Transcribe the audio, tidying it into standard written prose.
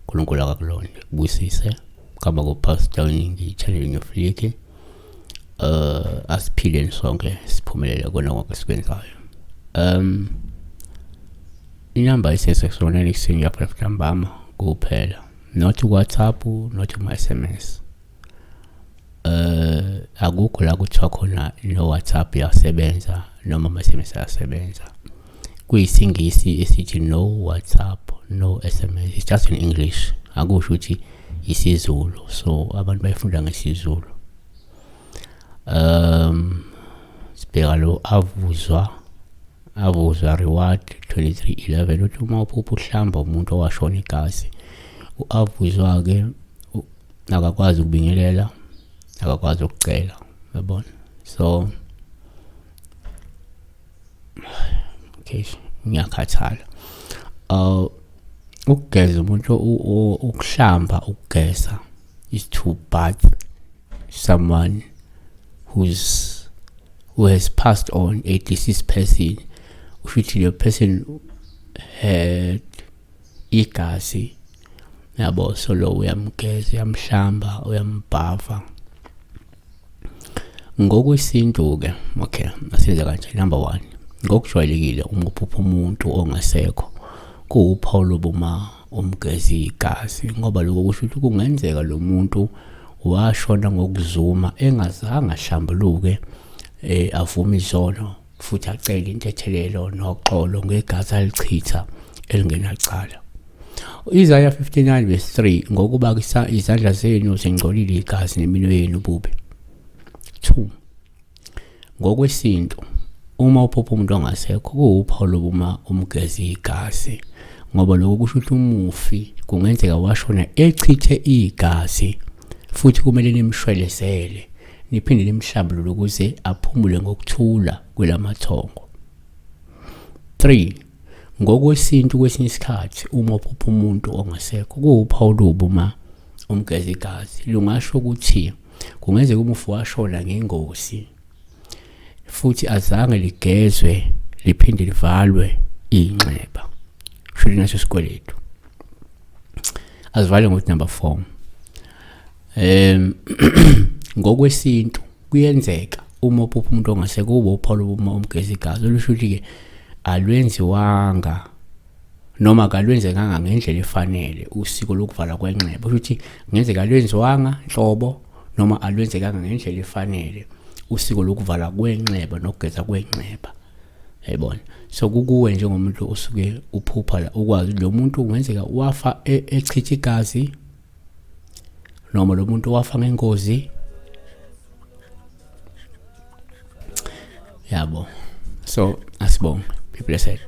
uNkulunkulu akakulonde busise kaba ko pastor ngi-channel ngefliki asiphileni sonke siphumelele kona konke esikwenzayo. Inamba isesekusona ekuseni yapha ntambama kuphela, not WhatsApp, not kuma SMS. Akukho la kuthiwa khona no WhatsApp iyasebenza noma ama SMS ayasebenza. Kuyisingisi esithi no WhatsApp, no SMS, it's just in English, akusho ukuthi isiZulu, so abantu bayifunda ngesiZulu. Sibheka lo avuzwa reward 2311 uthi uma uphupha uhlamba umuntu owashona igazi, uavuzwa ke akakwazi ukubingelela, akakwazi ukucela, yabona. So okay, ngiyakhathala. Ukugeza umuntu, ukuhlamba, ukugeza is to bath someone who has passed on, a deceased person. Usho the person had igazi, yabo. So lo uyamgeza, uyamhlamba, uyambhava ngokwesintu ke. Okay, asenze kanje. Number 1, ngokujwayelekile uma uphupha umuntu ongasekho kuwuphawu lobuma umgezi igazi, ngoba lokho kusho ukuthi kungenzeka lo muntu washona ngokuzuma engazange ahlambuluke, avume izono futhi acele intethelelo noxolo ngegazi alichitha elingenacala. Isaiah 59 verse 3, ngokuba izandla zenu zingcolile igazi neminwe yenu ububi. 2, ngokwesintu uma uphupha umuntu ongasekho kuwuphawu lobuma umgezi igazi, ngoba lokho kusho ukuthi umufi kungenzeka washona echithe igazi futhi kumele nimshwelezele niphinde nimhlambulule ukuze aphumule ngokuthula kwelamathongo. 3, ngokwesintu kwesinye isikhathi uma uphupha umuntu ongasekho kuwuphawu lobuma umgezi igazi, lungasho ukuthi kungenzeka umufi washona ngengozi futhi azange ligezwe liphinde livalwe inxeba, kusho naso isikweletu. Azivale ngokuthi number 4, ngokwesintu kuyenzeka uma uphupha umuntu ongasekho kuba uphawu lobuma umgezi igazi, olusho ukuthi-ke alwenziwanga noma kalwenzekanga ngendlela efanele usiko lokuvala kwenxeba. Kusho ukuthi kungenzeka alwenziwanga nhlobo noma alwenzekanga ngendlela efanele usiko lokuvala kwenxeba nokugeza kwenxeba, yayibona. So kukuwe njengomuntu osuke uphupha la ukwazi lo muntu kungenzeka wafa echitha igazi noma lo muntu wafa ngengozi, yabo. So asibonge, be blessed.